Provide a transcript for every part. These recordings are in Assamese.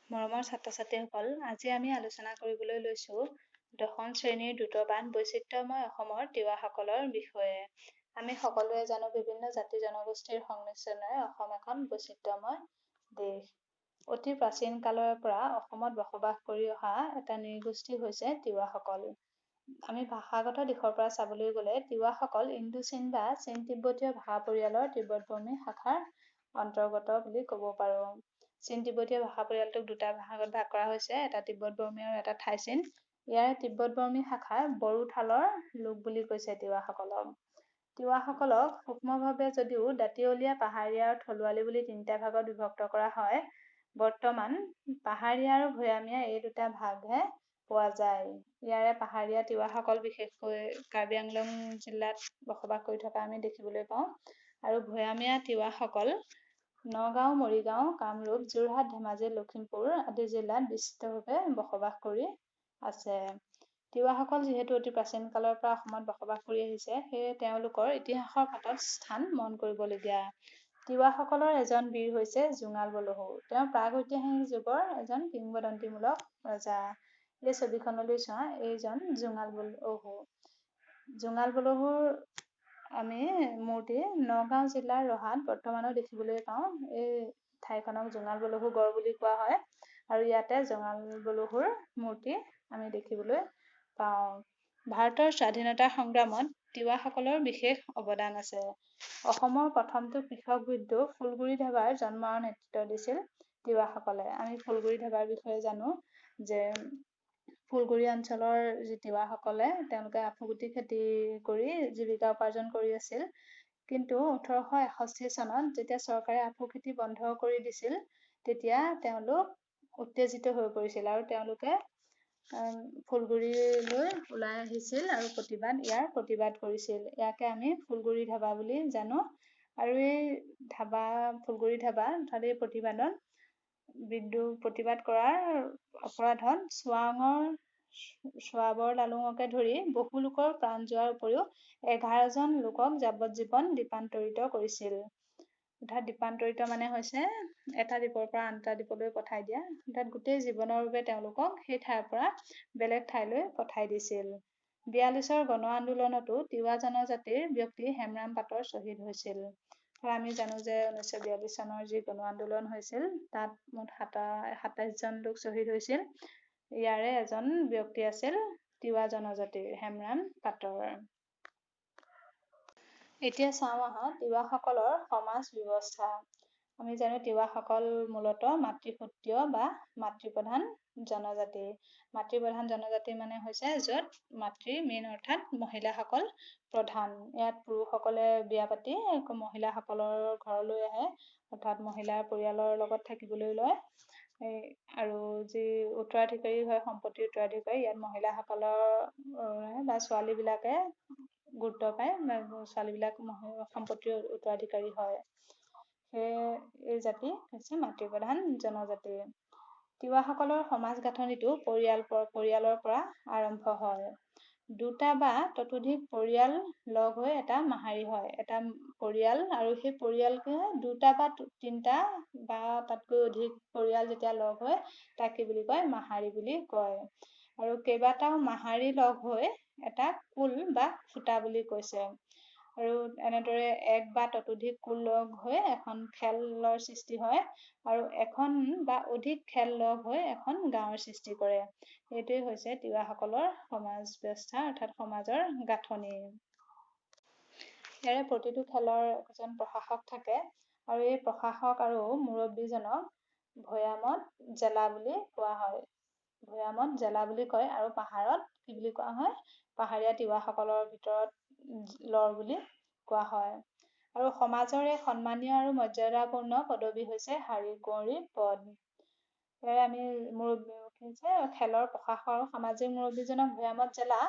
মৰমৰ ছাত্ৰ-ছাত্ৰীসকল, আজি আমি আলোচনা কৰিবলৈ লৈছোঁ দশম শ্ৰেণীৰ দ্ৰুতপাঠ বৈচিত্ৰ্যময় অসমৰ তিৱাসকলৰ বিষয়ে। আমি সকলোৱে জানো, বিভিন্ন জাতি জনগোষ্ঠীৰ সংমিশ্ৰণেৰে অসম এখন বৈচিত্ৰ্যময় দেশ। অতি প্ৰাচীন কালৰে পৰা অসমত বসবাস কৰি অহা এটা নৃগোষ্ঠী হৈছে তিৱাসকল। আমি ভাষাগত দিশৰ পৰা চাবলৈ গ'লে তিৱাসকল ইণ্ডো চীন বা চীন তিব্বতীয় ভাষা পৰিয়ালৰ তিব্বতবৰ্মী শাখাৰ অন্তৰ্গত বুলি ক'ব পাৰোঁ। চীন তিব্বতীয় ভাষা পৰিয়ালটোক দুটা ভাগত ভাগ কৰা হৈছে, এটা তিব্বতবৰ্মী আৰু এটা থাই চীন। ইয়াৰে তিব্বতবৰ্মী শাখাৰ বড়ো ঠালৰ লোক বুলি কৈছে তিৱাসকলক। তিৱাসকলক সূক্ষ্মভাৱে যদিও দাঁতিয়লীয়া, পাহাৰীয়া আৰু থলুৱালী বুলি তিনিটা ভাগত বিভক্ত কৰা হয়, বৰ্তমান পাহাৰীয়া আৰু ভৈয়ামীয়া এই দুটা ভাগহে পোৱা যায়। ইয়াৰে পাহাৰীয়া তিৱাসকল বিশেষকৈ কাৰ্বি আংলং জিলাত বসবাস কৰি থকা আমি দেখিবলৈ পাওঁ আৰু ভৈয়ামীয়া তিৱাসকল নগাঁও, মৰিগাঁও, কামৰূপ, যোৰহাট, ধেমাজি, লখিমপুৰ আদি জিলাত বিস্তৃতভাৱে বসবাস কৰি আছে। তিৱাসকল যিহেতু অতি প্ৰাচীন কালৰ পৰা অসমত বসবাস কৰি আহিছে, সেয়ে তেওঁলোকৰ ইতিহাসৰ পাতত স্থান মন কৰিবলগীয়া। তিৱাসকলৰ এজন বীৰ হৈছে জোঙাল বলহু। তেওঁ প্ৰাগৈতিহাসিক যুগৰ এজন কিংবদন্তিমূলক ৰজা। এই ছবিখনলৈ চোৱা, এইজন জোঙাল বলহু। জোঙাল বলহুৰ আমি মূৰ্তি নগাঁও জিলাৰ ৰহাত বৰ্তমানো দেখিবলৈ পাওঁ। এই ঠাইখনক জোঙাল বলহু গড় বুলি কোৱা হয় আৰু ইয়াতে জোঙাল বলহুৰ মূৰ্তি আমি দেখিবলৈ পাওঁ। ভাৰতৰ স্বাধীনতা সংগ্ৰামত তিৱাসকলৰ বিশেষ অৱদান আছে। অসমৰ প্ৰথমটো কৃষক বিদ্ৰোহ ফুলগুৰি ধাবাৰ জন্ম আৰু নেতৃত্ব দিছিল তিৱাসকলে। আমি ফুলগুৰি ধাবাৰ বিষয়ে জানো যে ফুলগুৰি অঞ্চলৰ যি তিৱাসকলে, তেওঁলোকে আফুগুটি খেতি কৰি জীৱিকা উপাৰ্জন কৰি আছিল। কিন্তু 1861 চনত যেতিয়া চৰকাৰে আফু খেতি বন্ধ কৰি দিছিল, তেতিয়া তেওঁলোক উত্তেজিত হৈ পৰিছিল আৰু তেওঁলোকে ফুলগুৰিলৈ ওলাই আহিছিল আৰু প্ৰতিবাদ ইয়াৰ প্ৰতিবাদ কৰিছিল। ইয়াকে আমি ফুলগুৰি ধাবা বুলি জানো। আৰু এই ধাবা, ফুলগুৰি ধাবা, অৰ্থাৎ এই প্ৰতিবাদত বিদ্ৰোহ প্ৰতিবাদ কৰাৰ অপৰাধত চোৱাঙৰ চোৱাবৰ লালুঙকে ধৰি বহু লোকৰ প্ৰাণ যোৱাৰ উপৰিও 11জন লোকক যাৱজ্জীৱন দ্বীপান্তৰিত কৰিছিল। অৰ্থাৎ দ্বীপান্তৰিত মানে হৈছে এটা দ্বীপৰ পৰা আন এটা দ্বীপলৈ পঠাই দিয়া, অৰ্থাৎ গোটেই জীৱনৰ বাবে তেওঁলোকক সেই ঠাইৰ পৰা বেলেগ ঠাইলৈ পঠাই দিছিল। 42ৰ গণ আন্দোলনতো তিৱা জনজাতিৰ ব্যক্তি হেমৰাম পাটৰ শ্বহীদ হৈছিল। আমি জানো যে 1942 চনৰ যি গণ আন্দোলন হৈছিল, তাত মুঠ 27জন লোক শ্বহীদ হৈছিল। ইয়াৰে এজন ব্যক্তি আছিল তিৱা জনজাতিৰ হেমৰাম পাটৰ। এতিয়া চাওঁ আহা তিৱাসকলৰ সমাজ ব্যৱস্থা। আমি জানো তিৱাসকল মূলতঃ মাতৃসূত্ৰীয় বা মাতৃপ্ৰধান জনজাতি। মাতৃপ্ৰধান জনজাতি মানে হৈছে য'ত মাতৃ মেইন, অৰ্থাৎ মহিলাসকল প্ৰধান। ইয়াত পুৰুষসকলে বিয়া পাতি মহিলাসকলৰ ঘৰলৈ আহে, অৰ্থাৎ মহিলাৰ পৰিয়ালৰ লগত থাকিবলৈ লয়। আৰু যি উত্তৰাধিকাৰী হয়, সম্পত্তিৰ উত্তৰাধিকাৰী, ইয়াত মহিলাসকলৰ বা ছোৱালীবিলাকে গুৰুত্ব পায়, ছোৱালীবিলাক সম্পত্তিৰ উত্তৰাধিকাৰী হয়। সেয়ে এই জাতি হৈছে মাতৃপ্ৰধান জনজাতি। তিৱাসকলৰ সমাজ গাঁথনিটো পৰিয়ালৰ পৰা আৰম্ভ হয়। দুটা বা ততোধিক পৰিয়াল লগ হৈ এটা মাহাৰী হয়। এটা পৰিয়াল আৰু সেই পৰিয়ালকে দুটা বা তিনিটা বা তাতকৈ অধিক পৰিয়াল যেতিয়া লগ হয়, তাক কি বুলি কয়? মাহাৰী বুলি কয়। আৰু কেইবাটাও মাহাৰী লগ হৈ এটা কুল বা খুটা বুলি কৈছে। আৰু এনেদৰে এক বা ততোধিক কুল লগ হৈ এখন খেলৰ সৃষ্টি হয় আৰু এখন বা অধিক খেল লগ হৈ এখন গাঁৱৰ সৃষ্টি কৰে। এইটোৱেই হৈছে তিৱাসকলৰ সমাজ ব্যৱস্থা, অৰ্থাৎ সমাজৰ গাঁথনি। ইয়াৰে প্ৰতিটো খেলৰ এজন প্ৰশাসক থাকে আৰু এই প্ৰশাসক আৰু মুৰব্বীজনক ভৈয়ামত জেলা বুলি কোৱা হয়। ভৈয়ামত জেলা বুলি কয় আৰু পাহাৰত কি বুলি কোৱা হয়? পাহাৰীয়া তিৱাসকলৰ ভিতৰত লৰ বুলি কোৱা হয়। আৰু সমাজৰ এক সন্মানীয় আৰু মৰ্যাদাপূৰ্ণ পদবী হৈছে শাৰী কুঁৱৰী পদ। ইয়াৰে আমি মুৰব্বী হৈছে খেলৰ প্ৰশাসক আৰু সামাজিক মুৰব্বীজনক ভৈয়ামত জেলা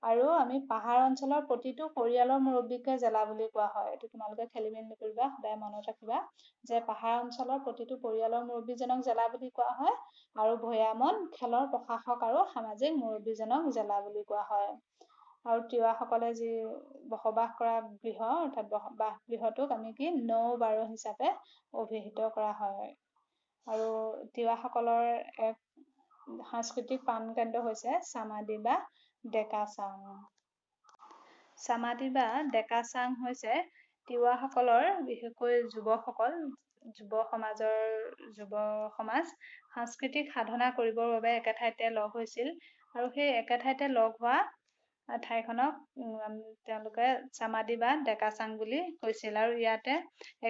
আৰু আমি পাহাৰ অঞ্চলৰ প্ৰতিটো পৰিয়ালৰ মুৰব্বীকে জেলা বুলি কোৱা হয়। এইটো তোমালোকে খেলি মেলি নকৰিবা, সদায় মনত ৰাখিবা যে পাহাৰ অঞ্চলৰ প্ৰতিটো পৰিয়ালৰ মুৰব্বীজনক জেলা বুলি কোৱা হয় আৰু ভৈয়ামত খেলৰ প্ৰশাসক আৰু সামাজিক মুৰব্বীজনক জেলা বুলি কোৱা হয়। আৰু তিৱাসকলে যি বসবাস কৰা গৃহ, অৰ্থাৎ বাসগৃহটোক আমি কি নৌ বাৰ হিচাপে অভিহিত কৰা হয়। আৰু তিৱাসকলৰ এক সাংস্কৃতিক প্ৰাণকেন্দ্ৰ হৈছে চামাদি বা ডেকা চাং। চামাদি বা ডেকা চাং হৈছে তিৱাসকলৰ, বিশেষকৈ যুৱকসকল, যুৱ সমাজৰ, যুৱ সমাজ সাংস্কৃতিক সাধনা কৰিবৰ বাবে একে ঠাইতে লগ হৈছিল আৰু সেই একে ঠাইতে লগ হোৱা ঠাইখনক তেওঁলোকে চামাদি বা ডেকা চাং বুলি কৈছিল। আৰু ইয়াতে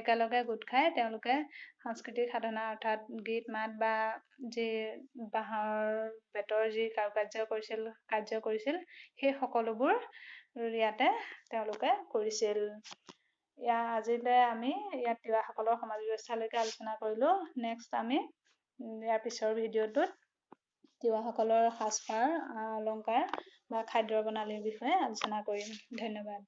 একেলগে গোট খাই তেওঁলোকে সাংস্কৃতিক সাধনা, অৰ্থাৎ গীত মাত বা যি বাঁহৰ বেতৰ যি কাৰুকাৰ্য কৰিছিল, সেই সকলোবোৰ ইয়াতে তেওঁলোকে কৰিছিল। ইয়াৰ আজিলৈ আমি ইয়াত তিৱাসকলৰ সমাজ ব্যৱস্থালৈকে আলোচনা কৰিলোঁ। নেক্সট আমি ইয়াৰ পিছৰ ভিডিঅ'টোত তিৱাসকলৰ সাজপাৰ, অলংকাৰ বা খাদ্য প্ৰণালীৰ বিষয়ে আলোচনা কৰিম। ধন্যবাদ।